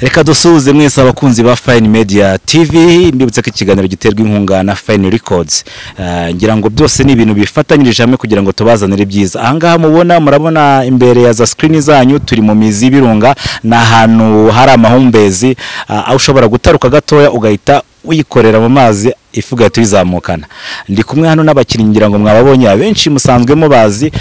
Reka dusuhuze mwese abakunzi ba Fine Media TV, mbibutse ko ikiganiro giterwa inkunga na Fine Records. Ngira ngo byose ni ibintu bifatanyirije hamwe kugira ngo tubazanire ibyiza. Ahangaha mubona, murabona imbere ya za screen zanyu, turi mu mizi y'ibirunga, ni ahantu hari amahumbezi, aho ushobora gutaruka gatoya ugahita uyikorera mu mazi, ifu ugahita uyizamukana. Ndi kumwe hano n'abakinnyi, ngira ngo mwababonye, abenshi musanzwemo bazi,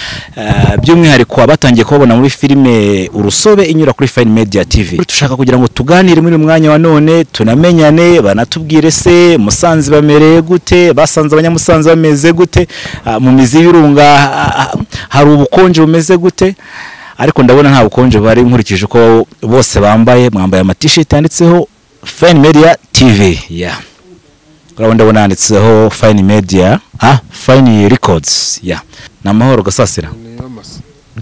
by'umwihariko abatangiye kubabona muri filime Urusobe inyura kuri Fine Media TV. Dushaka kugira ngo tuganire muri uyu mwanya wa none, tunamenyane, banatubwire se Musanze bamereye gute, basanze abanyamusanze bameze gute, mu mizi y'ibirunga hari ubukonje bumeze gute. Ariko ndabona nta bukonje bari, nkurikije uko bose bambaye, mwambaye ama t-shirt yanditseho Fine Media TV. Yeah. Urabona, ndabona handitseho Fine Media, Fine Records. Yeah. Ni amahoro Gasasira.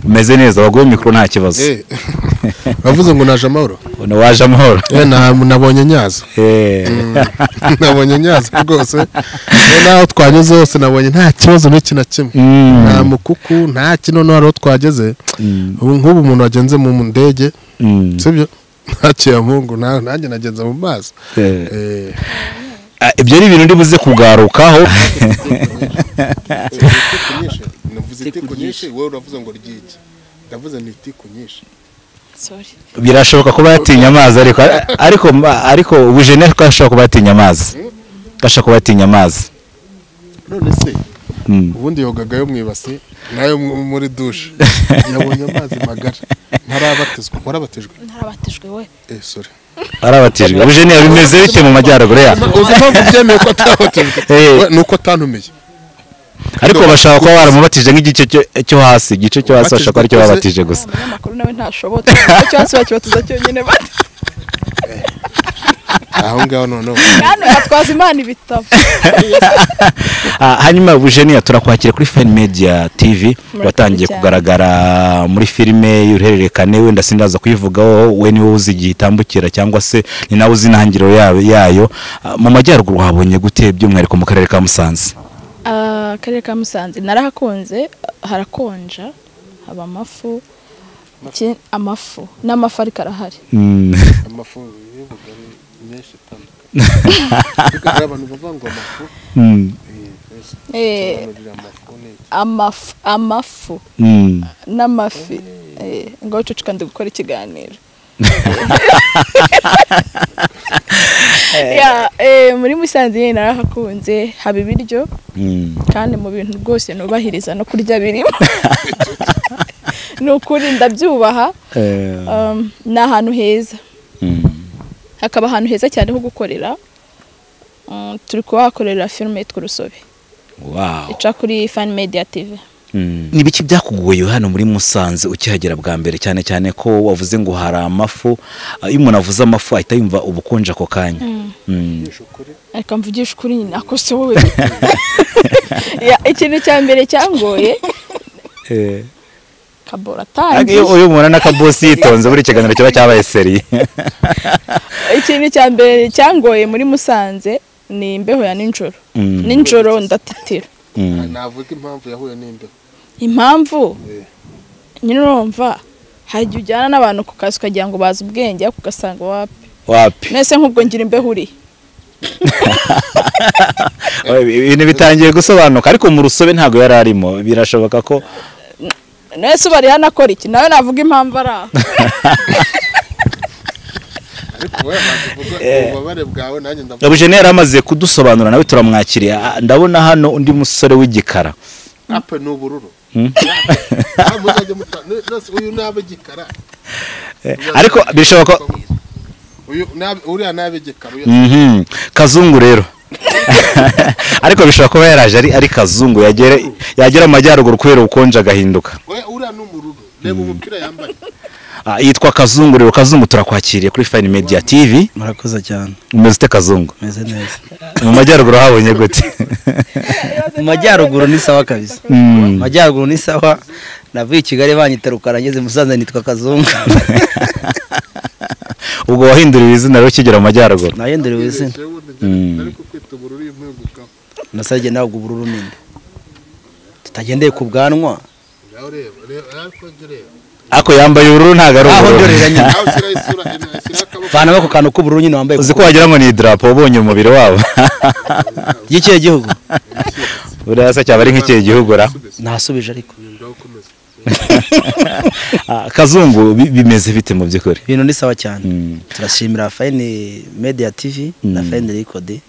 Umeze neza, baguhe mikoro nta kibazo. Bavuze ngo naje amahoro. Ono waje amahoro. Nabonye nyaza. Nabonye nyaza rwose. Naho twanyuze hose nabonye nta kibazo n'iki na kimwe. Nta mukuku, nta kino no twageze. Ubu nk'ubu umuntu wagenze mu ndege. Sibyo? Ntaciye mungu nanjye nagenze mu mazi. Ibyo ni ibintu ndibuze kugarukaho. Navuze itiku nyinshi, wowe uravuze ngo ryiki. Ndavuze ni itiku nyinshi. Sorry. Birashoboka kuba yatinya amazi, ariko ubujene ko ashobora kuba yatinya amazi. Ashobora kuba yatinya amazi. None se ubundi yogaga yo mwibase nayo muri douche. Yabonye amazi magara. Ntarabatizwa, warabatijwe? Ntarabatijwe we. Sorry. Arabatijwe. Ubujene bimeze bite mu majyaruguru ya? Uzi impamvu byemeye ko atabatijwe? Nuko atantumiye. Ariko bashaka kuba baramubatije nk'igice cyo hasi, igice cyo hasi bashaka aricyo babatije gusa. Amakuru nawe ntashobotse. Cyo hasi bakibatiza cyonyine bati. Aho ngaho no. Hano batwaza Imana ibitabo. Hanyuma Bujeniya, turakwakira kuri Fine Media TV, watangiye kugaragara muri filime y'uruhererekane, wenda sindaza kuyivugaho, we niwe uzi igihe itambukira cyangwa se ni nawe uzi intangiriro yayo. Mu majyaruguru habonye gute by'umwihariko mu karere ka Musanze? Akarere ka Musanze narahakunze, harakonja, haba amafu, amafu n'amafu ariko arahari. Amafu y'ubugari menshi atandukanye. Ariko abantu bavuga ngo amafu. Amafu, amafu n'amafi. Ngo cucuka ndi gukora ikiganiro. Muri Musanze narahakunze, haba ibiryo kandi mu bintu rwose nubahiriza no kurya birimo. Ni ukuri ndabyubaha. Ni ahantu heza, hakaba ahantu heza cyane ho gukorera. Turi kuhakorera filime yitwa Urusobe. Wow. Ica kuri Fine Media TV. Ni biki byakugoye hano muri Musanze ukihagera bwa mbere, cyane cyane ko wavuze ngo hari amafu? Iyo umuntu avuze amafu ahita yumva ubukonje ako kanya. Ariko mvugisha ukuri nyine akose wowe. Ikintu cya mbere cyangoye kabora tangiye. Uyu muntu n'akabosi yitonze buri kiganiro kiba cyabaye seri. Ikintu cya mbere cyangoye muri Musanze ni imbeho ya ninjoro. Ninjoro ndatitira. Navuga impamvu yahuye n'imbeho. Impamvu nyine urumva hajya ujyana n'abantu ku kazi ukagira ngo bazi ubwenge, ariko ugasanga wapi. Wapi. Nese nk'ubwo ngira imbeho uri. Ibintu bitangiye gusobanuka, ariko mu Rusobe ntago yari arimo, birashoboka ko nese bari hano akora iki nawe navuga impamvu ari aho. Bujeniya yaramaze kudusobanura nawe turamwakiriye. Ndabona hano undi musore w'igikara. Ape ni ubururu. Uyu nabe gikara. Ariko bishoboka uyu nabe uriya nabe gikara. Kazungu rero. Ariko bishobora kuba yaraje ari Kazungu yagera amajyaruguru kubera ubukonje agahinduka. Uriya ni umururu. Reba umupira yambaye. Yitwa Kazungu rero. Kazungu turakwakiriye kuri Fine Media TV. Murakoze cyane. Umeze ute Kazungu? Meze neza. Mu majyaruguru habonye gute? Mu majyaruguru ni sawa kabisa. Mu majyaruguru ni sawa. Navuye i Kigali banyita Rukara, ngeze Musanze nitwa Kazungu. Ubwo wahinduriwe izina rero ukigera mu majyaruguru? Nahinduriwe izina. Nasajye ntabwo ubururu ninde. Tutagendeye ku bwanwa. Ako yambaye ubururu ntago ari ubururu. Vana bako kantu k'ubururu nyine wambaye. Uzi ko wagira ngo ni idarapo ubonye umubiri wabo. Y'ikihe gihugu? Buriya se cyaba ari nk'ikihe gihugu ra? Nasubije ariko. Kazungu bimeze bite mu by'ukuri? Ibintu ni sawa cyane. Turashimira Fine Media TV na Fine Record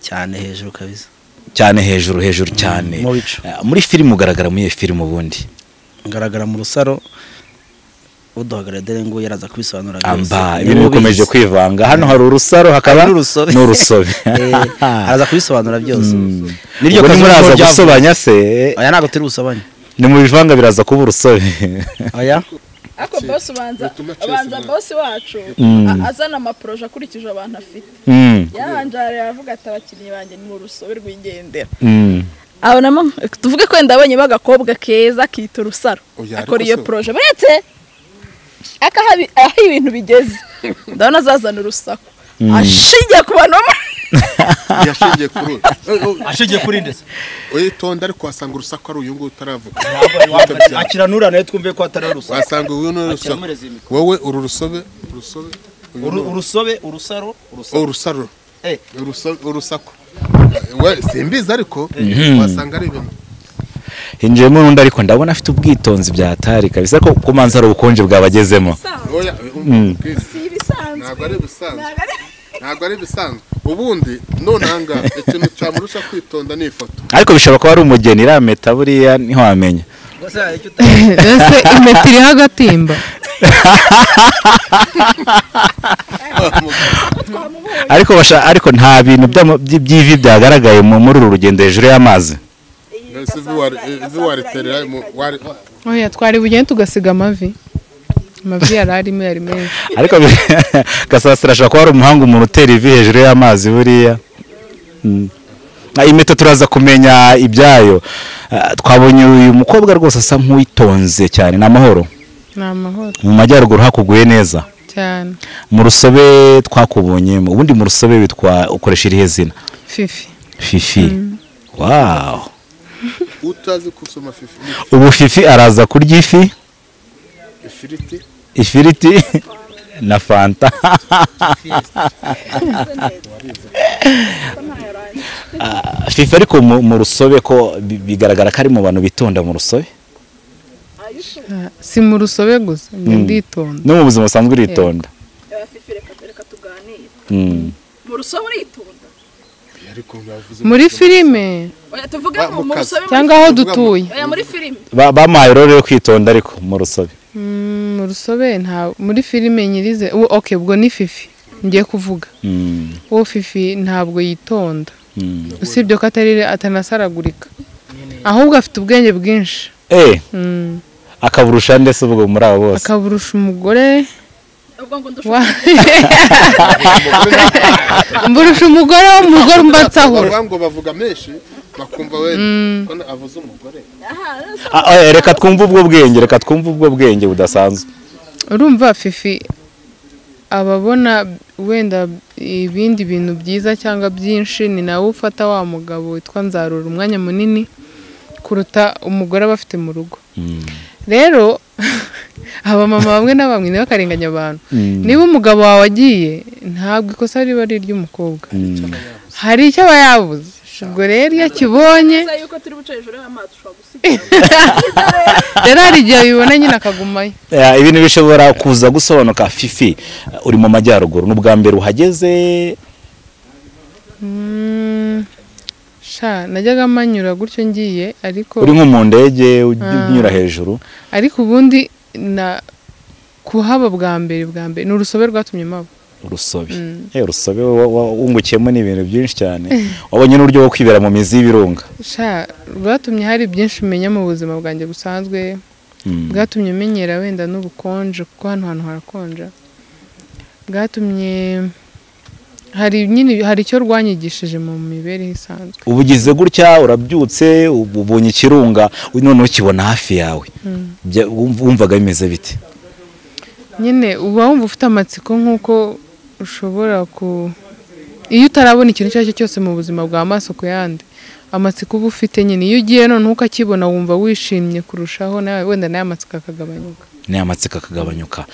cyane hejuru kabisa. Cyane hejuru hejuru cyane. Muri filime ugaragara muri filime ubundi? Ngaragara mu Rusaro. Uduhagarara dore ngo yaraza kubisobanura byose. Amba ibintu bikomeje kwivanga. Hano hari urusaro hakaba n'urusobe. Araza kubisobanura byose. Niryo kazi muraza gusobanya se? Aya ntago turi busobanye. Ni mu bivanga biraza kuba urusobe. Aya Ako boss ubanza boss wacu azana amaproje akurikije abantu afite. Yaranjare aravuga ati abakinnyi banjye ni urusobe rw'igendera. Abonamo tuvuge ko ndabonye bagakobwa keza kita urusaro. Akora iyo proje baretse akahabi aho ibintu bigeze. Ndabona azazana urusaku. Ashingiye ku bantu yashingiye kuri ashingiye kuri ndetse oyitonda ariko wasanga urusaku ari uyu nguyu utaravuga. Akiranura nayo twumve ko atari urusaku. Wasanga uyu ni urusaku. Wowe uru rusobe urusobe urusobe urusaro urusaro urusaku we simbizi ariko wasanga ari ibintu. Hinjiyemo n'undi ariko ndabona afite ubwitonzi bya hatari kabisa ko kumanza ari ubukonje bwabagezemo. Oya ntabwo ari bisanzwe. Ntabwo ari bisanzwe. Ubundi nonanga ikintu cyamurusha kwitonda ni ifoto. Ariko bishobora kuba ari umugeni irameta buriya niho wamenya. Ese impeta iriho agatimba. Ariko nta bintu by'ivi byagaragaye muri uru rugendo hejuru y'amazi. Oya twari bugende tugasiga amavi. Amavi yari arimo yari menshi. Ariko Gasasira ashobora kuba ari umuhanga umuntu utera ivi hejuru y'amazi buriya. Impeta turaza kumenya ibyayo. Twabonye uyu mukobwa rwose asa nk'uwitonze cyane. Ni amahoro. Ni amahoro. Mu majyaruguru hakuguye neza cyane. Mu rusobe twakubonye. Ubundi mu rusobe witwa ukoresha irihe zina? Fifi. Fifi. Wow. Utazi kusoma Fifi. Ubu Fifi araza kurya ifi? Ifiriti. Ifiriti na fanta. Fifi ariko mu rusobe ko bigaragara ko ari mu bantu bitonda mu rusobe? Si mu rusobe gusa, nditonda. No mu buzima busanzwe uritonda. Fifi reka tuganire. Mu rusobe uritonda. Muri filime cyangwa aho dutuye. Oya muri filime. Bamuhaye rero yo kwitonda ariko mu rusobe. Mu rusobe nta muri filime nyirize. Okay ubwo ni Fifi ngiye kuvuga. Uwo Fifi ntabwo yitonda. Usibye ko atari atanasaragurika. Ahubwo afite ubwenge bwinshi. Akaburusha ndetse ubwo muri abo bose. Akaburusha umugore. Mburusha umugore wo mu rugo mbatsahura. Ngo bavuga menshi bakumva we ko avuze umugore. Reka twumve ubwo bwenge, reka twumve ubwo bwenge budasanzwe. Urumva Fifi ababona wenda ibindi bintu byiza cyangwa byinshi ni nawe ufata wa mugabo witwa Nzarura umwanya munini kuruta umugore aba afite mu rugo. Rero aba mama bamwe na bamwe bakarenganya abantu. Niba umugabo wawe agiye ntabwo ikosa riba ari iry'umukobwa. Hari icyo aba yabuze. Ubwo rero iyo akibonye rero hari igihe abibona nyine akagumayo. Ibintu bishobora kuza gusobanuka. Fifi uri mu majyaruguru n'ubwa mbere uhageze? Sha najyaga manyura gutyo ngiye ariko uri nko mu ndege unyura hejuru. Ariko ubundi na kuhaba bwa mbere ni urusobe rwatumye maba. Urusobe. Urusobe wungukiyemo n'ibintu byinshi cyane. Wabonye n'uburyo bwo kwibera mu mizi y'ibirunga. Sha rwatumye hari byinshi menya mu buzima bwanjye busanzwe. Bwatumye menyera wenda n'ubukonje kuko hano hantu harakonja. Bwatumye hari nyine hari icyo rwanyigishije mu mibereho isanzwe. Ubugize gutya urabyutse ubonye ikirunga none ukibona hafi yawe. Wumvaga bimeze bite? Nyine uba wumva ufite amatsiko nkuko ushobora ku iyo utarabona ikintu icyo ari cyo cyose mu buzima bwa maso ku yandi amatsiko uba ufite nyine iyo ugiye none ukakibona wumva wishimye kurushaho nawe wenda nayo amatsiko akagabanyuka. Ni amatsiko akagabanyuka.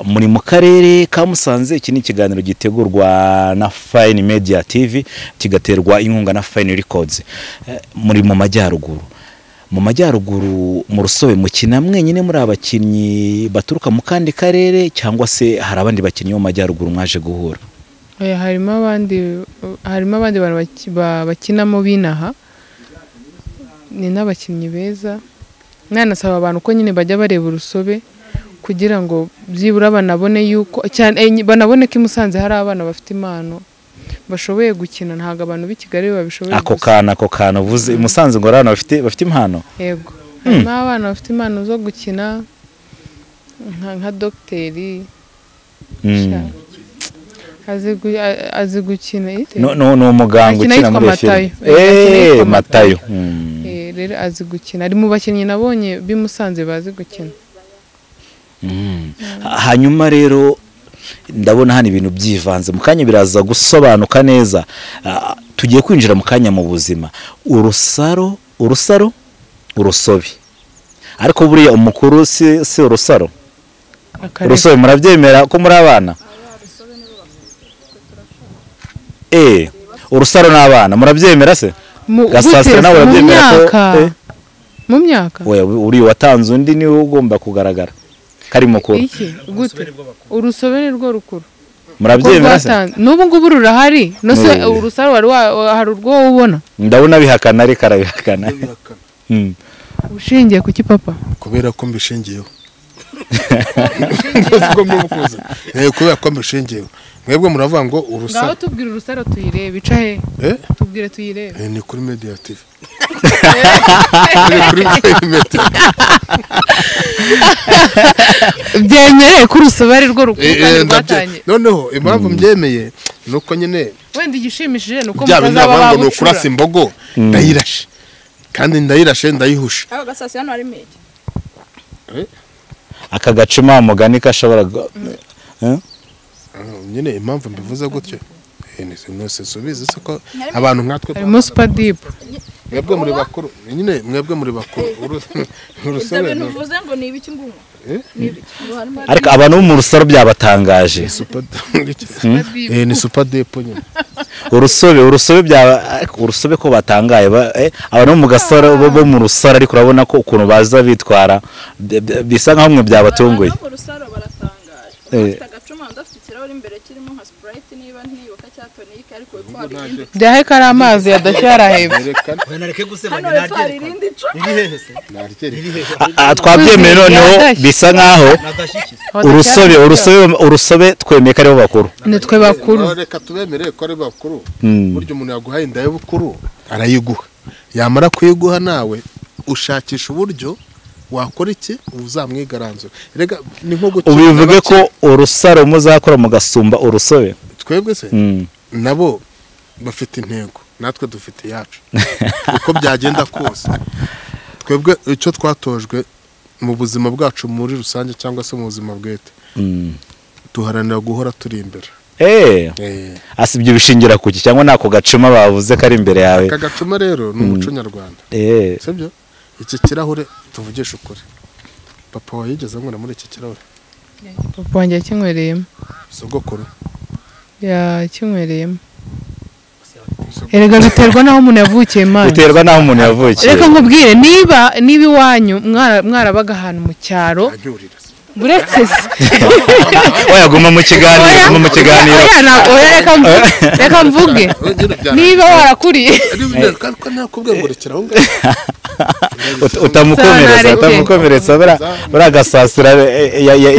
Muri mu karere ka Musanze, iki ni ikiganiro gitegurwa na Fine Media TV, kigaterwa inkunga na Fine Records. Muri mu majyaruguru, mu Rusobe mukina mwenyine muri abakinnyi baturuka mu kandi karere, cyangwa se hari abandi bakinnyi bo mu majyaruguru mwaje guhura? Harimo abandi bantu bakinamo binaha, ni n'abakinnyi beza. Nanasaba abantu ko nyine bajya bareba Urusobe kugira ngo byibura banabone yuko cyane banabone ko i Musanze hari abana bafite impano bashoboye gukina, ntabwo abantu b'i Kigali babishoboye. Ako kana uvuze i Musanze ngo abana bafite impano? Yego, harimo abana bafite impano zo gukina nka dogiteri azi gukina. No ni umuganga ukina muri filime. Matayo. Rero azi gukina, ari mu bakinnyi nabonye b'i Musanze bazi gukina. Hanyuma rero ndabona hano ibintu byivanze mu kanya biraza gusobanuka neza. Tugiye kwinjira mu kanya mu buzima. Urusaro, Urusobe. Ariko buriya umukuru si Urusaro. Urusobe murabyemera ko muri abana? Urusaro n'abana murabyemera se? Gasasira nawe urabyemera ko mu myaka? Oya, uri watanze undi niwe ugomba kugaragara kari mukuru. Iki gute? Urusobe ni rwo rukuru. Murabyemera se? N'ubu ngubu rurahari. No se Urusaro wari hari urwo ubona? Ndabona bihakana, ariko arabihakana. Ushingiye kuki papa? Kubera ko mbishingiyeho. Kubera ko mbishingiyeho. Mwebwe muravuga ngo Urusaro. Ngaho tubwire Urusaro tuyirebe, ica he? Tubwire tuyirebe. Ni kuri Media TV. Ni kuri Media. Byemere ko Urusobe ari rwo rukuru kandi rwatanye. Noneho impamvu mbyemeye nuko nyine wenda igishimishije nuko mutazaba babucura. Ngo kurasa imbogo ndayirashe. Kandi ndayirashe ndayihusha. Ako gasasi hano harimo iki? Aka gacuma mugani kashobora nyine impamvu mbivuze gutyo subize ko abantu nkatwe harimo super deep. Mwebwe muri bakuru nyine, mwebwe muri bakuru Urusobe ntuvuze ngo ni ibiki ngumu? Ariko abantu bo mu Rusaro byabatangaje. Ni super deep nyine. Urusobe bya Urusobe ko batangaye abantu bo mu Gasaro bo mu Rusaro, ariko urabona ko ukuntu baza bitwara bisa nkaho mwe byabatunguye. Mu Rusaro baratangaje. Bafite agacuma, ndafite ikirahure imbere kirimo nka Sprite niba ntibuka cya tonic, ariko wepfo hari irindi. Byahe kari amazi yadashyarahebye. Twabyemeye noneho bisa nkaho Urusobe twemeye ko aribo bakuru. Nitwe bakuru. Reka tubemere ko ari bakuru. Buryo umuntu yaguhaye inda y'ubukuru arayiguha. Yamara kuyiguha nawe ushakisha uburyo wakora iki uzamwigaranzura. Rega ni nko gukina. Ubivuge ko Urusaro muzakora mugasumba Urusobe. Twebwe se nabo bafite intego, natwe dufite yacu. Uko byagenda kose twebwe icyo twatojwe mu buzima bwacu muri rusange cyangwa se mu buzima bwete, duharanira guhora turi imbere. Asibye bishingira kuki cyangwa nako gacuma bavuze kari imbere yawe? Aka gacuma rero ni umuco nyarwanda. Sibyo? Iki kirahure tuvugisha ukuri, papa wayigeze anywera muri iki kirahure? Papa wanjye yakinywereyemo. Sogokuru yakinywereyemo. Erega biterwa naho umuntu yavukiye man. Biterwa naho umuntu yavukiye. Reka nkubwire, niba iwanyu mwarabaga ahantu mu cyaro, buretse se oya guma mu kiganiro, guma mu kiganiro. Oya reka mvuge. Niba warakuriye utamukomeretsa buriya Gasasira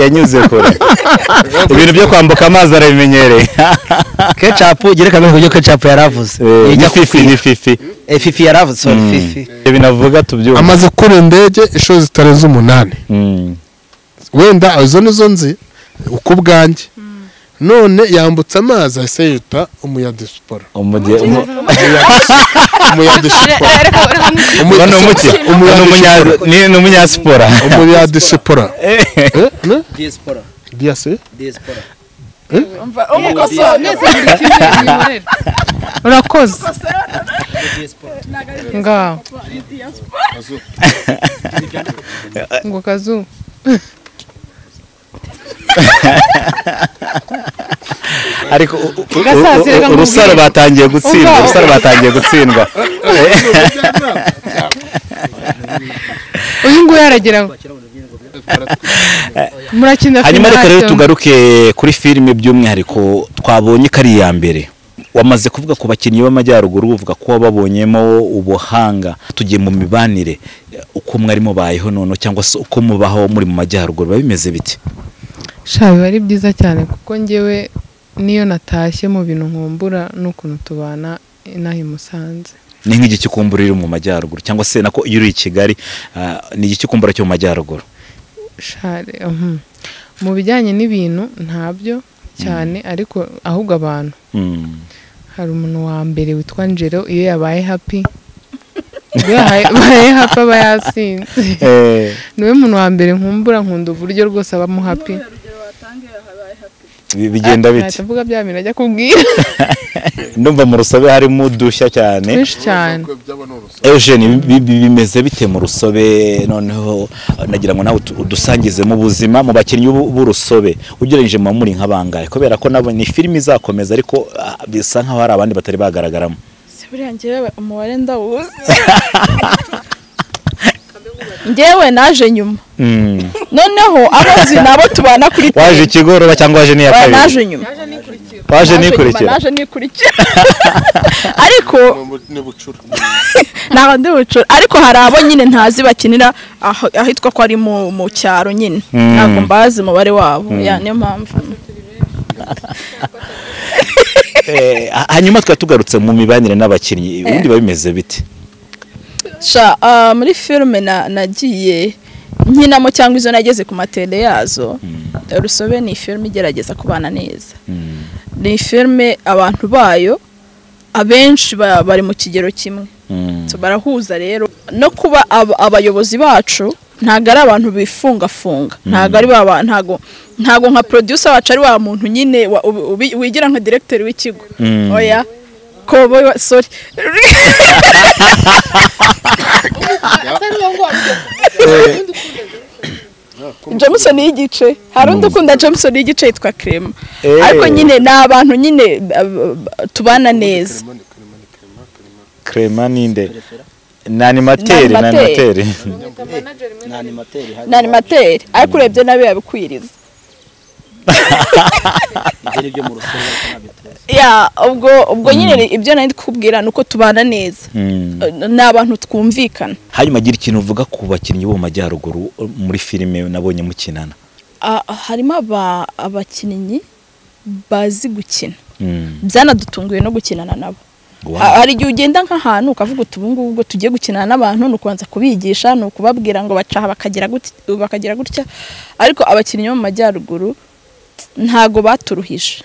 yanyuze kure. Ibintu byo kwambuka amazi arabimenyereye. Ketchup gereka mbere ko ketchup yaravuze. Ni fifi. Fifi yaravuze, sorry fifi. Binavuga tubyumva. Amaze gukora indege inshuro zitarenze 8. Wenda izo nizo nzi uko ubwanjye. None yambutse amazi ahise yita umuyadisipora. Umunyasipora. Umuyadisipora. Diaspora. Diaspora. Urakoze. Ngaho. Ngo kazu. Ariko urusaro batangiye gutsindwa, urusaro batangiye gutsindwa. Uyu nguyu aragira ngo murakina. Hanyuma reka rero tugaruke kuri filime by'umwihariko twabonye ko ari iya mbere. Wamaze kuvuga ku bakinnyi b'amajyaruguru, uvuga ko babonyemo ubuhanga. Tugiye mu mibanire, uko mwari mubayeho none cyangwa se uko mubaho muri mu majyaruguru biba bimeze bite? Sha biba ari byiza cyane kuko njyewe niyo natashye mu bintu nkumbura n'ukuntu tubana inaha i Musanze. Ni nk'igiki ukumbura uri mu majyaruguru cyangwa se nako iyo uri i Kigali, ni igiki ukumbura cyo mu majyaruguru? Sha mu bijyanye n'ibintu ntabyo cyane, ariko ahubwo abantu. Hari umuntu wa mbere witwa Ngero, iyo yabaye happy, iyo yabaye happy aba yasinze. Niwe muntu wa mbere nkumbura, nkunda uburyo rwose abamo happy. Bigenda bite? Ndavuga bya bintu ajya kubwira. Ndumva mu rusobe harimo udushya cyane. Twinshi cyane. Eugene, bimeze bite mu rusobe? Noneho nagira ngo nawe udusangize mu buzima mu bakinnyi b'urusobe ugereranyije mu muri nk'abangaye, kubera ko nabo ni filime izakomeza ariko bisa nkaho hari abandi batari bagaragaramo. Se buriya njyewe umubare ndawuzi. Njyewe naje nyuma. Noneho abazi nabo tubana kuri waje ikigoroba cyangwa waje niya kabiri? Naje nyuma. Waje nikurikira. Naje nikurikira. Ariko naho ndi bucura, ariko hari abo nyine ntazi bakinira ahitwa ko ari mu cyaro nyine. Ntabwo mbazi umubare wabo. Ya niyo mpamvu. Hanyuma twatugarutse mu mibanire n'abakinnyi, ubundi babimeze bite? Sha muri filme nagiye nkinamo cyangwa izo nageze ku matele yazo, Urusobe ni filme igerageza kubana neza. Ni filme abantu bayo abenshi bari mu kigero kimwe. So barahuza rero no kuba abayobozi bacu ntago ari abantu bifungafunga, ntago ari baba, ntago nka producer wacu ari wa muntu nyine wigira nka director w'ikigo. Oya kobo, sorry. Jameson y'igice, hari undi ukunda Jameson y'igice yitwa Clement. Ariko nyine ni abantu nyine tubana neza. Clement ninde? Ni animateri, ni animateri. Ni animateri, ariko urebye nabe yabikwiriza. Ya ubwo nyine ibyo nari kubwira nuko tubana neza. Ni abantu twumvikana. Hanyuma agira ikintu uvuga ku bakinnyi bo mu majyaruguru muri filime nabonye mukinana. Harimo abakinnyi bazi gukina. Byanadutunguye no gukinana nabo. Hari igihe ugenda nk'ahantu ukavuga uti ubu ngubu tugiye gukinana n'abantu, ni ukubanza kubigisha, ni ukubabwira ngo bacaha bakagira gutya. Ariko abakinnyi bo mu majyaruguru ntago baturuhije.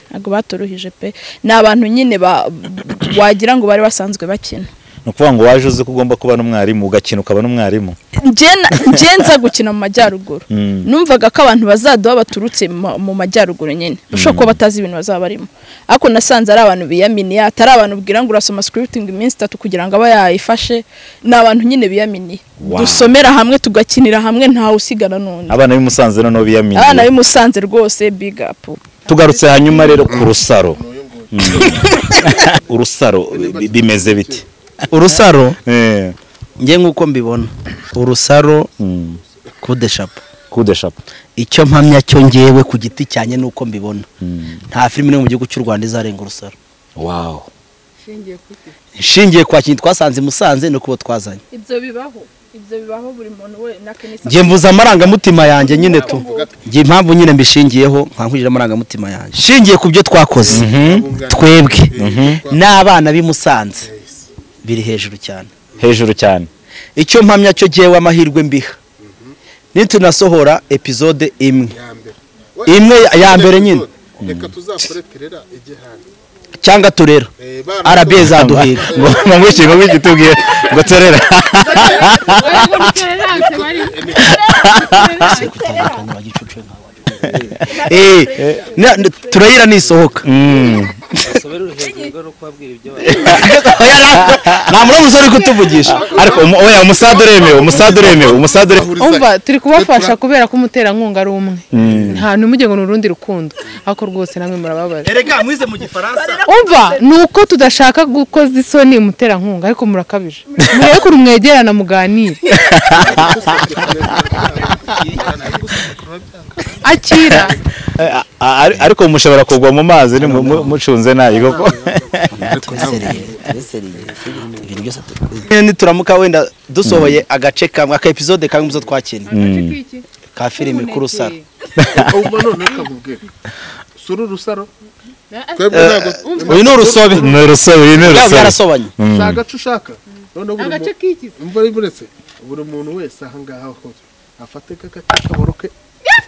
Ntago baturuhije pe. Ni abantu nyine wagira ngo bari basanzwe bakina. Ni ukuvuga ngo waje uzi ko ugomba kuba n'umwarimu, ugakina ukaba n'umwarimu. Njye nza gukina mu majyaruguru. Numvaga ko abantu bazaduha baturutse mu majyaruguru nyine. Bashobora kuba batazi ibintu bazaba barimo. Ariko nasanze ari abantu biyaminiye, atari abantu ubwira ngo urasoma scripting iminsi 3 kugira ngo aba yayifashe. Ni abantu nyine biyaminiye. Dusomera hamwe tugakinira hamwe, ntawe usigana n'undi. Abana b'i Musanze noneho biyaminiye. Abana b'i Musanze rwose big up. Tugarutse hanyuma rero ku rusaro. Urusaro bimeze bite? Urusaro nge nkuko mbibona, urusaro kudeshapo. Kudeshapo. Icyo mpamya cyo ngewe ku giti cyanye nuko mbibona, nta filime mu gihugu cy'u Rwanda izarenga urusaro. Wow. Nshingiye kwa kintu twasanze Musanze no kubo twazanye. Ibyo bibaho. Ibyo bibaho buri muntu we nakenisa. Nge mvuza amarangamutima yanjye nyine tu. Nge impamvu nyine mbishingiyeho nkankurije amarangamutima yanjye. Shingiye ku byo twakoze. Twebwe n'abana b'i Musanze biri hejuru cyane. Hejuru cyane. Icyo mpamya cyo giye wamahirwe mbiha. Nitunasohora episode imwe. Imwe ya mbere nyine. Reka tuzakore terera igihano. Cyangwa turera. RB zaduhiga. Ngo ngo ngo tubwiye ngo turera. Turayira nisohoka. Nta muri umusore uri kutuvugisha. Ariko oya umusada uremewe, umusada uremewe, umusada uremewe. Umva turi kubafasha kubera ko umuterankunga ari umwe. Nta numujye ngo nurundi rukundo. Ariko rwose namwe murababaje. Erega mwize mu gifaransa. Umva nuko tudashaka gukoza isoni umuterankunga ariko murakabije. Murebe ko mwegerana muganire. Akira. Ariko mushobora kugwa mu mazi ni mucunze nabi koko. Nituramuka wenda dusohoye agace kamwe aka episode kamwe muzo twakina ka filime ku Rusaro. Ubwo none kakubwira suru Rusaro twebwe ntago uyu ni urusobe, ni urusobe, ni urusobe byarasobanye. Agace ushaka none buri agace kikize imvura iburetse buri muntu wese aha ngaha ho afate kakace kaboroke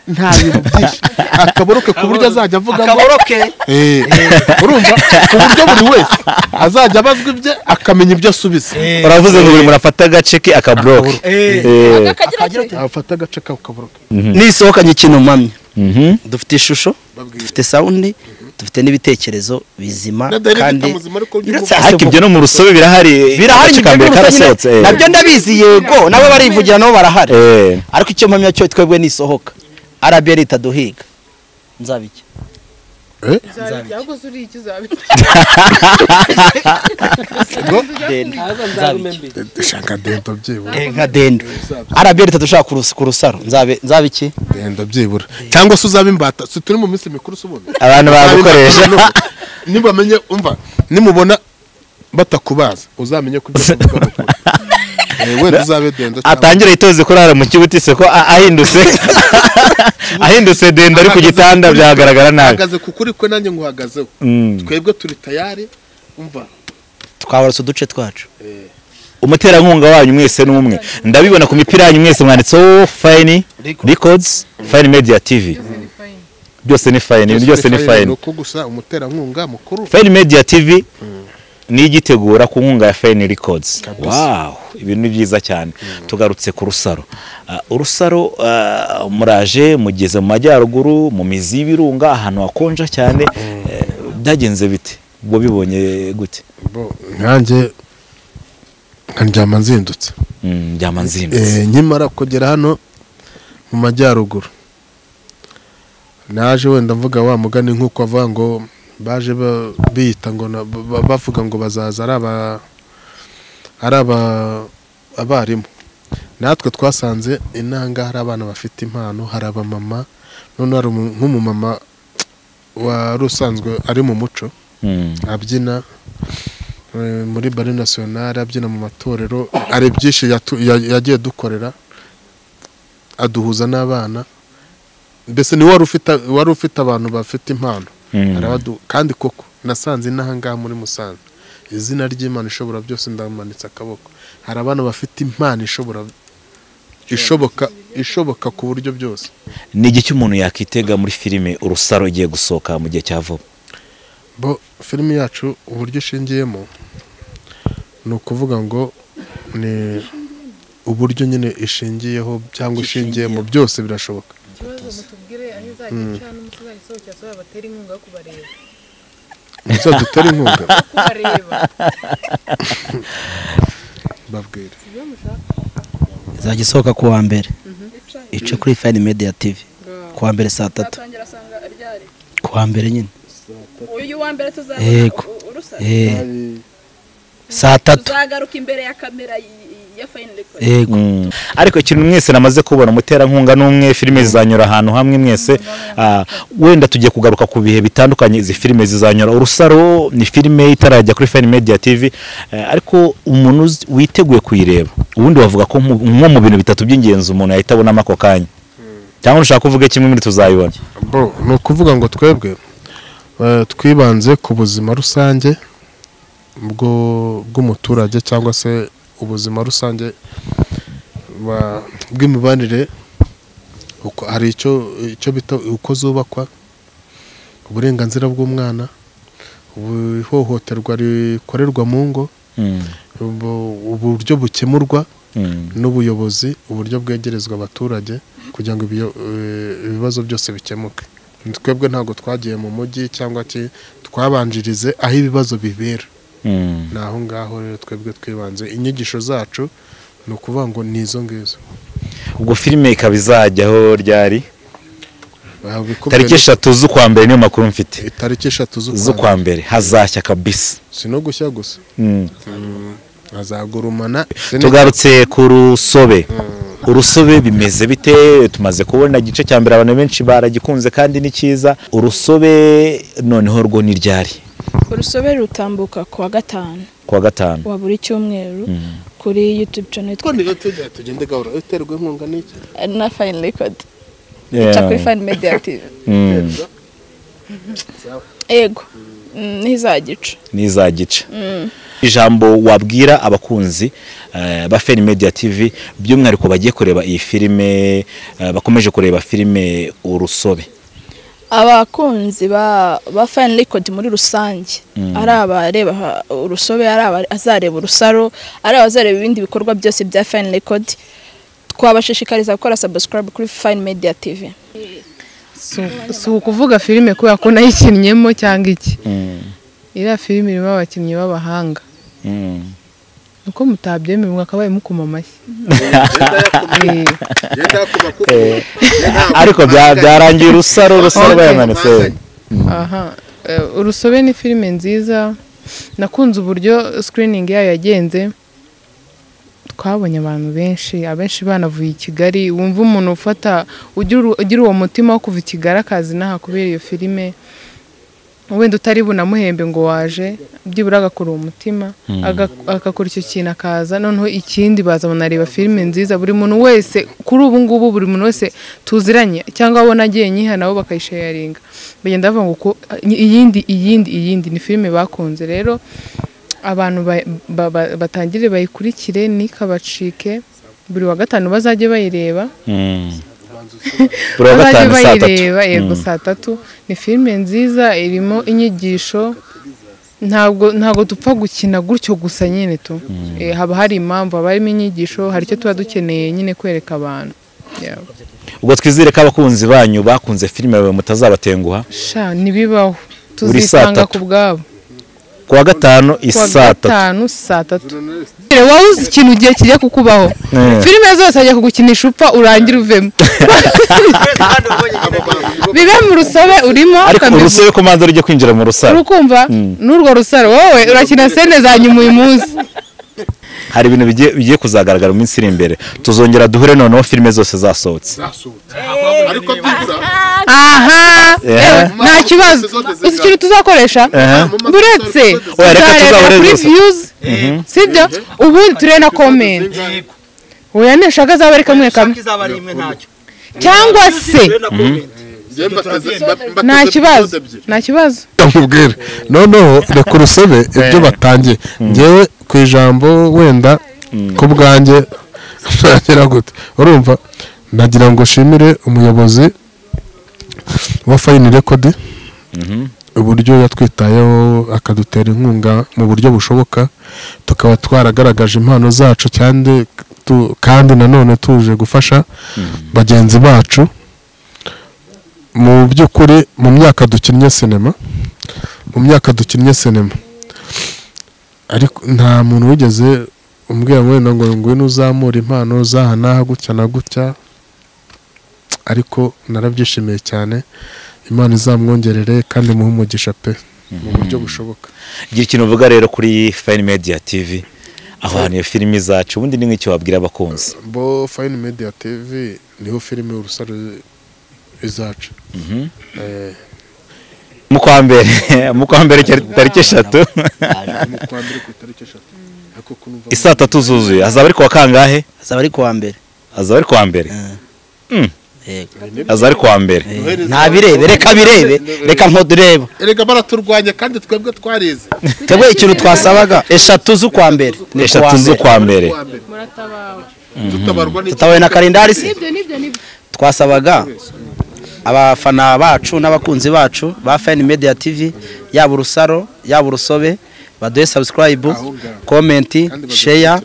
nta bintu byinshi akaboroke ku buryo azajya avuga akaboroke urumva ku buryo buri wese azajya abazwa ibye akamenya ibyo asubiza. Uravuze ngo buri muntu afata agace ke akaboroke, afata agace ke akaboroke. Nisohokanye ikintu mpamya dufite ishusho, dufite sound, dufite n'ibitekerezo bizima kandi ariko ibyo no mu rusobe birahari, birahari karasohotse nabyo ndabizi yego nabo barivugira nabo barahari. Ariko icyo mpamya cyo twebwe nisohoka RBA itaduhiga nzabiki shaka dendo byibura nka dendo RBA itadushaka ku Rusaro nzabiki dendo byibura cyangwa se uzabe imbata. Si turi mu minsi mikuru subona abantu bagukoresha nibamenye umva nimubona batakubaza uzamenye ko ibyo uvuga wenda uzabe dendo atangire itoze kurara mu kibuti se ko ahindutse ahindutse dendo ari ku gitanda byagaragara nabi. Ahagaze kukuri kwe nanjye nguhagazeho. Twebwe turi tayari umva twabarutse uduce twacu. Umuterankunga wanyu mwese n'umwe ndabibona ku mipira yanyu mwese mwanditseho Fine Records, Fine Media TV. Byose ni Fine, byose ni Fine. Nuko gusa umuterankunga mukuru Fine Media TV ni igitegura ku nkunga ya Fine Records. Wow, ibintu ni byiza cyane. Tugarutse ku Rusaro. Urusaro muraje mugeze mu majyaruguru mu mizi y'ibirunga ahantu hakonja cyane. Byagenze bite? Ubwo bibonye gute? Nkanjye ndyama nzindutse. Ndyama nzindutse. Nkimara kugera hano mu majyaruguru naje wenda mvuga wa mugani nkuko avuga ngo baje biyita ngo bavuga ngo bazaza ari abarimu. Natwe twasanze inanga hari abana bafite impano, hari abamama, none hari nk'umumama wari usanzwe ari mu muco abyina muri Ballet National, abyina mu matorero, ari byinshi yagiye dukorera aduhuza n'abana. Mbese ni wari ufite abantu bafite impano kandi koko nasanze inaha ngaha muri Musanze izina ry'Imana ishobora byose ndamanitse akaboko, hari abana bafite impano ishoboka ku buryo byose. Ni igiki umuntu yakitega muri filime Urusaro igiye gusohoka mu gihe cya vuba? Bo filime yacu uburyo ishingiyemo ni ukuvuga ngo ni uburyo nyine ishingiyeho cyangwa ishingiye mu byose birashoboka. Muzadutera inkunga babwire izajya isohoka ku wa mbere ice kuri Fine Media TV ku wa mbere saa 3 ku wa mbere nyine uyu wa mbere tuzabona Urusaro saa 3 tuzagaruka imbere ya kamera ya Fine Records. Ariko ikintu mwese namaze kubona umuterankunga n'umwe, filime zizanyura ahantu hamwe mwese. Wenda tugiye kugaruka ku bihe bitandukanye izi filime zizanyura. Urusaro ni filime itarajya kuri Fine Media TV, ariko umuntu witeguye kuyireba ubundi bavuga ko nko mu bintu bitatu by'ingenzi umuntu yahita abonamo ako kanya, cyangwa ushaka kuvuga kimwe muri tuzayibona. Ni ukuvuga ngo twebwe twibanze ku buzima rusange bw'umuturage cyangwa se ubuzima rusange bw'imibanire. Hari icyo bita uko zubakwa, uburenganzira bw'umwana, ihohoterwa rikorerwa mu ngo, uburyo bukemurwa n'ubuyobozi, uburyo bwegerezwa abaturage kugira ngo ibibazo byose bikemuke. Twebwe ntabwo twagiye mu mujyi cyangwa Twabanjirize aho ibibazo bibera. Naho ngaho rero twebwe twibanze inyigisho zacu ni ukuvuga ngo nizo ngizo. Ubwo filime ikaba izajyaho ryari? Tariki 3 z'ukwa mbere niyo makuru mfite. Tariki 3 z'ukwa mbere hazashya kabisa. Si no gushya gusa. Azagurumana. Tugarutse ku Rusobe. Urusobe bimeze bite? Tumaze kubona igice cya mbere abantu benshi baragikunze kandi ni cyiza. Urusobe noneho rwo ni ryari? Urusobe rutambuka kuwa gatanu. Kuwa gatanu wa buri cyumweru kuri YouTube channel. Tugende gahoro uterwa inkunga n'iki? Na Fine Record. Ica kuri Fine Media TV. Ego. Nizagica. Nizagica. Ijambo wabwira abakunzi ba Fine Media TV by'umwihariko bagiye kureba iyi filime, bakomeje kureba filime Urusobe. Abakunzi ba Fine Record muri rusange, ari abareba Urusobe, ari azareba Urusaro, ari abazareba ibindi bikorwa byose bya Fine Record, twabashishikariza gukora subscribe kuri Fine Media TV. Si ukuvuga filime kubera ko nayikinnyemo cyangwa iki. Iriya filime irimo abakinnyi b'abahanga. Nuko mutabyemeye mwakabaye mukoma amashyi. Ariko byarangiye Urusaro bayamanitse. Aha, Urusobe ni filime nziza. Nakunze uburyo screening yayo yagenze. Twabonye abantu benshi, abenshi banavuye i Kigali. Wumva umuntu ufata ugira uwo mutima wo kuva i Kigali akazi naha kubera iyo filime, wenda utari bunamuhembe ngo waje, byibura agakora uwo mutima, agakora icyo kintu akaza. Noneho ikindi baza banareba filime nziza. Buri muntu wese kuri ubu ngubu, buri muntu wese tuziranye cyangwa abona agiye nyiha nabo bakayisharinga, bagenda bavuga ngo ko iyindi iyindi iyindi ni filime bakunze. Rero abantu batangire bayikurikire, nikabacike. Buri wa gatanu bazajye bayireba. Buri wa gatanu saa tatu. Yego saa tatu. Ni filime nziza irimo inyigisho. Ntabwo dupfa gukina gutyo gusa nyine tu. Haba hari impamvu, haba harimo inyigisho, hari icyo tuba dukeneye nyine kwereka abantu. Ubwo twizere ko abakunzi banyu bakunze filime yawe mutazabatenguha. Sha nibibaho, tuzitanga ku bwabo. Kuwa gatanu isaa tatu. Gatanu saa tatu. Wowe uzi ikintu ugiye kijya kukubaho. Filime zose ajya kugukinisha upfa urangira uvemo. Bibe mu Rusobe urimo. Ariko Urusobe ko manza ujye kwinjira mu Rusaro. Urukumva? N'urwo Rusaro wowe urakina sene za nyuma uyu munsi. Hari ibintu bigiye kuzagaragara mu minsi iri imbere. Tuzongera duhure noneho filime zose zasohotse. Ariko byibura. Aha, nta kibazo. Uzi ikintu tuzakoresha? Buretse tuzarebera kuri views, sibyo? Ubundi turebe na comment. Oya neshaka azaba ari kamwe kamwe. Cyangwa se nta kibazo, nta kibazo. Ndamubwira. Noneho reka Urusobe ibyo batangiye. Ngewe ku ijambo wenda ku bwanjye nagera gute. Urumva nagira ngo shimire umuyobozi wa Fine Record uburyo yatwitayeho akadutera inkunga mu buryo bushoboka, tukaba twaragaragaje impano zacu cyane, kandi nanone tuje gufasha bagenzi bacu. Mu by'ukuri mu myaka dukinnye sinema, ariko nta muntu wigeze umbwira ngo ngo ngwino uzamure impano zaha naha gutya na gutya, ariko narabyishimiye cyane. Imana izamwongerere kandi muhe umugisha pe mu buryo bushoboka. Gira ikintu uvuga rero kuri Fine Media TV, aho hantu iyo filime zacu, ubundi ni nk'icyo wabwira abakunzi. Bo Fine Media TV niho filime Urusaro izacu. Mu kwa mbere tariki 3. Mu kwa mbere ku tariki 3. Isaa tatu zuzuye. Azaba ari kuwa kangahe? Azaba ari kuwa mbere. Azaba ari kuwa mbere. Azaba ari kuwa mbere. Nta birebe, reka birebe, reka nkodureba. Erega baraturwanya kandi twebwe twarize. Twebwe ikintu twasabaga 3 z'ukwa mbere. 3 z'ukwa mbere. Muratabawe. Tutabawe na kalendari se. Twasabaga abafana bacu n'abakunzi bacu ba Fine Media TV, yaba Urusaro, yaba Urusobe, baduhe subscribe, comment, share,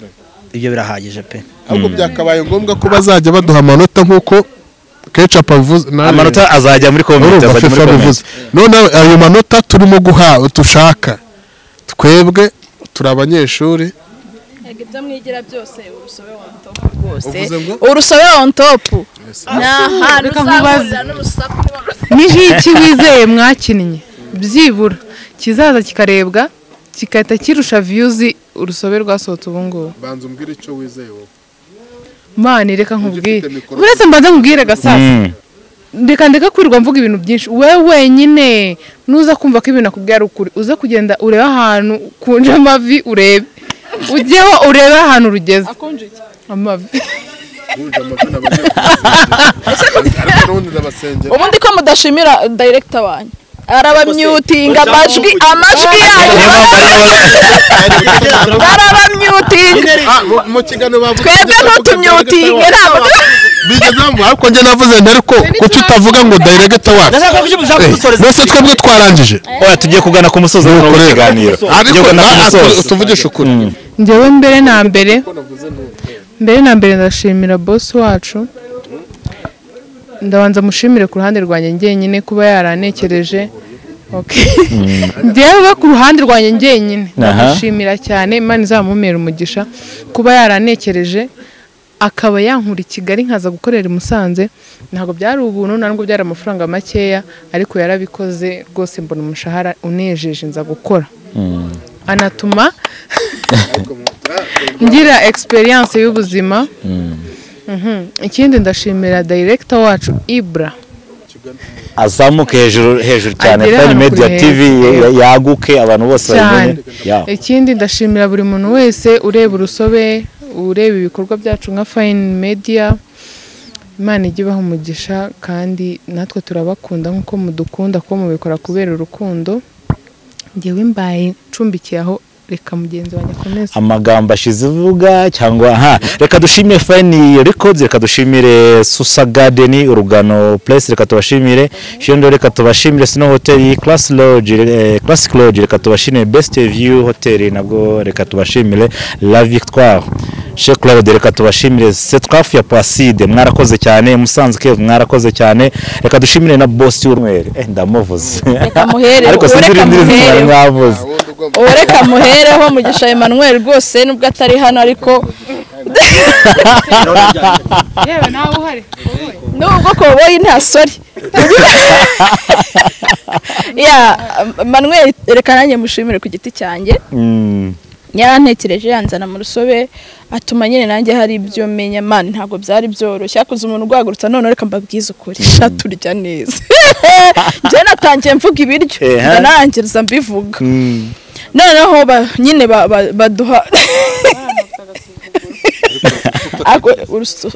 ibyo birahagije pe. Ahubwo byakabaye ngombwa ko bazajya baduha amanota nkuko Ketchup avuze amanota azajya muri comment, azajya muri comment. None ayo manota turimo guha tushaka twebwe turi abanyeshuri. Ibyo mwigira byose urusobe on top rwose, urusobe on top. Reka nkubaze, ni iki wizeye mwakinnye byibura kizaza kikarebwa kigahita kirusha views urusobe rwasohotse ubu ngubu? Banza umbwire icyo wizeye wowe. Mani reka nkubwire, uretse mbanza nkubwire gasasa, reka ndeka kwirirwa mvuga ibintu byinshi. Wewe wenyine nuza kumva ko ibintu nakubwira ari ukuri, uza kugenda urebe ahantu kunje amavi, urebe ujyeho urebe ahantu rugeze amavi. Ubundi ko mudashimira director wanyu arabamyutinga amajwi yanyu arabamyutinga. Mu kiganiro bavuze twebwe ntutumyutinge ntabwo bigeze bavuga, ariko njye navuze nti ariko kuki utavuga ngo director wacu? Mbese twebwe twarangije. Oya tugiye kugana ku musozo w'ikiganiro, ariko tuvugishe ukuri. Njyewe mbere na mbere ndashimira boss wacu. Ndabanza mushimire ku ruhande rwanjye njyenyine kuba yaranekereje. Okay. Njyewe ku ruhande rwanjye njyenyine ndamushimira cyane, Imana izamumera umugisha kuba yaranekereje akaba yankura i Kigali nkaza gukorera i Musanze. Ntabwo byari ubuntu, ntabwo byari amafaranga makeya, ariko yarabikoze rwose, mbona umushahara unejeje nza gukora. Anatuma ngira experience y'ubuzima. Ikindi ndashimira director wacu Ibra, azamuke hejuru cyane, Fine Media TV yaguke abantu bose babimenye. Ikindi ndashimira buri muntu wese ureba urusobe, ureba ibikorwa byacu nka Fine Media. Imana ijye ibaha umugisha, kandi natwe turabakunda nkuko mudukunda, ko mubikora kubera urukundo. Njyewe mbaye ncumbikiye aho, reka mugenzi wanjye akomeze amagambo ashize ivuga cyangwa ha. Reka dushimire Fine Records, reka dushimire Susa Garden, Urugano Place, reka tubashimire Shendo, reka tubashimire Snow Hotel, Class Lodge, Classic Lodge, reka tubashimire Best View Hotel, nabwo reka tubashimire La Victoire Chez Claude, reka tubashimire Setraf ya Placide, mwarakoze cyane. Musanze Kev, mwarakoze cyane. Reka dushimire na boss y'Urumwere, ndamuvuze reka muhere, ariko mwavuze reka muhereho Mugisha Emmanuel rwose nubwo atari hano, ariko yewe nawe uhari nubwo koboyi nta sori. Ya Emmanuel, reka nanjye mushimire ku giti cyanjye. Yarantekereje yanzana mu rusobe, atuma nyine nanjye hari ibyo menya. Man ntabwo byari byoroshye, yakoze umuntu ugwagurutsa. None reka mbabwize ukuri, sha turya neza. Njye natangiye mvuga ibiryo ndanangiriza mbivuga. Noneho nyine baduha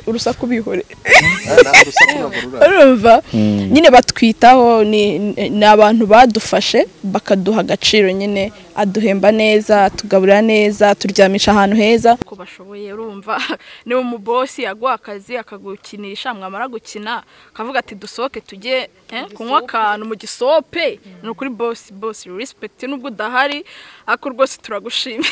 urusaku bihore, urumva nyine batwitaho. Ni abantu badufashe bakaduha agaciro nyine, aduhemba neza, tugaburira neza, turyamisha ahantu heza ko bashoboye. Urumva ni umubosi yaguha akazi akagukinisha, mwamara gukina akavuga ati dusohoke tujye kunywa akantu mu gisope. Ni ukuri boss respect, nubwo udahari ariko rwose turagushimira.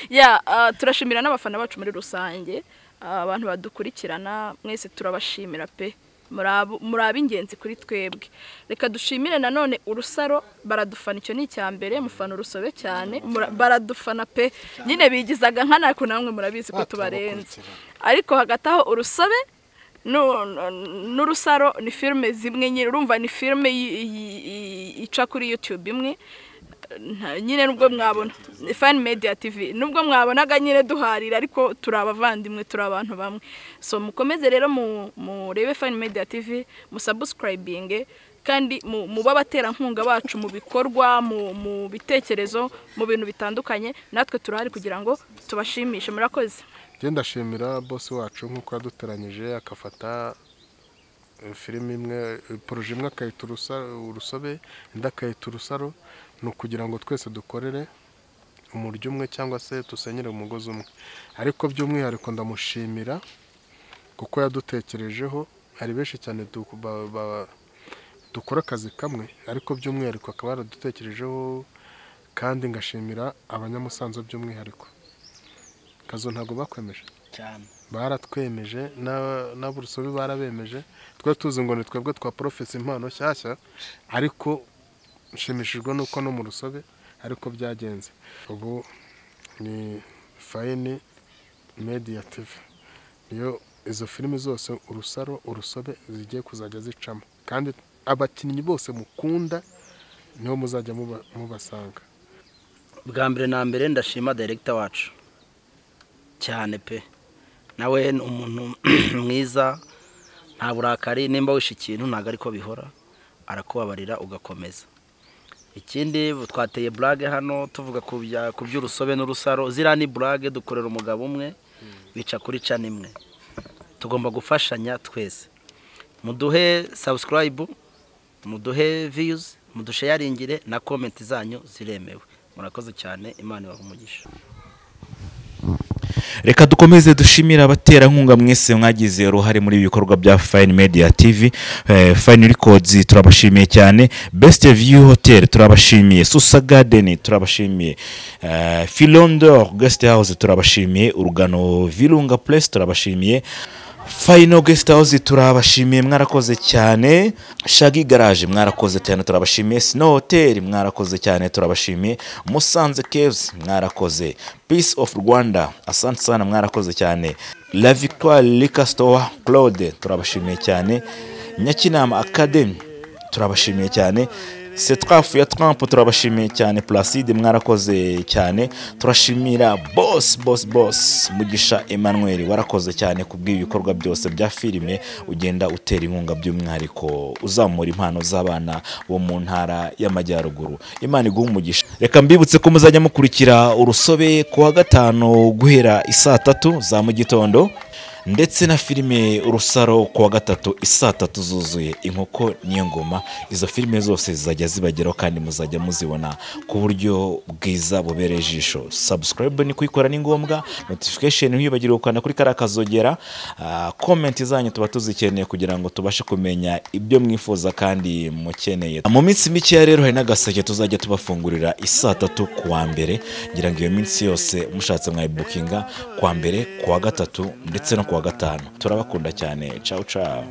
Ya turashimira n'abafana bacu muri rusange, abantu badukurikirana mwese turabashimira pe, muri ab'ingenzi kuri twebwe. Reka dushimire nanone Urusaro, baradufana, icyo ni icya mbere, mufana urusobe cyane, baradufana pe, nyine bigizaga nkana ariko namwe murabizi ko tubarenze. Ariko hagati aho urusobe n'Urusaro ni filme zimwe nyine, urumva ni filme ica kuri YouTube imwe nyine, nubwo mwabona Fine Media TV, nubwo mwabonaga nyine duharira, ariko turi abavandimwe, turi abantu bamwe. So mukomeze rero murebe Fine Media TV, musubscribinge, kandi muba abaterankunga bacu mu bikorwa, mu bitekerezo, mu bintu bitandukanye. Natwe turahari kugira ngo tubashimishe. Murakoze. Njye ndashimira boss wacu nkuko yaduteranyije akafata filime imwe, projet imwe akayita urusobe, indi akayita Urusaro, ni ukugira ngo twese dukorere umuryo umwe cyangwa se dusenyere umugozi umwe. Ariko by'umwihariko ndamushimira kuko yadutekerejeho. Hari benshi cyane dukora akazi kamwe, ariko by'umwihariko akaba yaradutekerejeho. Kandi ngashimira abanyamusanze by'umwihariko. Kazo ntabwo bakwemeje cyane. Baratwemeje n'aburusobe barabemeje. Twe tuzi ngo ni twebwe twa profesa impano nshyashya, ariko nshimishijwe nuko no mu rusobe ariko byagenze. Ubu ni Fine Media TV, niyo izo filimi zose urusaro urusobe zigiye kuzajya zicamo, kandi abakinnyi bose mukunda niho muzajya mubasanga. Bwa mbere na mbere ndashima director wacu cyane pe, nawe ni umuntu mwiza, nta burakari, nimba wishe ikintu ntago ariko bihora, arakubabarira ugakomeza. Ikindi twateye blague hano tuvuga ku by'urusobe n'urusaro, ziriya ni blague dukorera umugabo umwe bica kuri cana imwe, tugomba gufashanya twese. Muduhe subscribe, muduhe views, mudusharingire na comment zanyu ziremewe. Murakoze cyane, Imana ibahe umugisha. Reka dukomeze dushimira abaterankunga mwese mwagize uruhare muri ibikorwa bya Fine Media TV. Fine Records turabashimiye cyane, Best View Hotel turabashimiye, Susa Garden turabashimiye, Filondor Guest House turabashimiye, Urugano Virunga Place turabashimiye, Final Guest House turabashimiye, mwarakoze cyane, Shaggy Garage mwarakoze cyane turabashimiye, Snow Hotel mwarakoze cyane turabashimiye, Musanze Caves mwarakoze, Peace of Rwanda asante sana mwarakoze cyane, La Victoire Liquor Store Claude turabashimiye cyane, Nyakinama Academy turabashimiye cyane, Setrafu ya Trump turabashimiye cyane, Placide mwarakoze cyane, turashimira boss boss boss Mugisha Emmanuel warakoze cyane kubw'ibikorwa byose bya filime ugenda utera inkunga by'umwihariko uzamura impano z'abana bo mu ntara y'Amajyaruguru. Imana iguhe umugisha. Reka mbibutse ko muzajya mukurikira urusobe kuwa gatanu guhera isaa 3 za mu gitondo, ndetse na filime urusaro kuwa gatatu isaa 3 zuzuye. Inkoko niyo ngoma. Izo filime zose zizajya zibageraho kandi muzajya muzibona ku buryo bwiza bubereye ijisho. Subscribe ni kuyikora ni ngombwa, notification ntibibagirwe gukanda kuri kariya kazogera, comment zanyu tuba tuzikeneye kugira ngo tubashe kumenya ibyo mwifuza kandi mukeneye. Mu minsi mike rero hari n'agaseke tuzajya tubafungurira isaa 3 kuwa mbere, ngira ngo iyo minsi yose mushatse mwayibukinga kuwa mbere, kuwa gatatu ndetse no kuwa gatanu. Turabakunda cyane. Ciao ciao.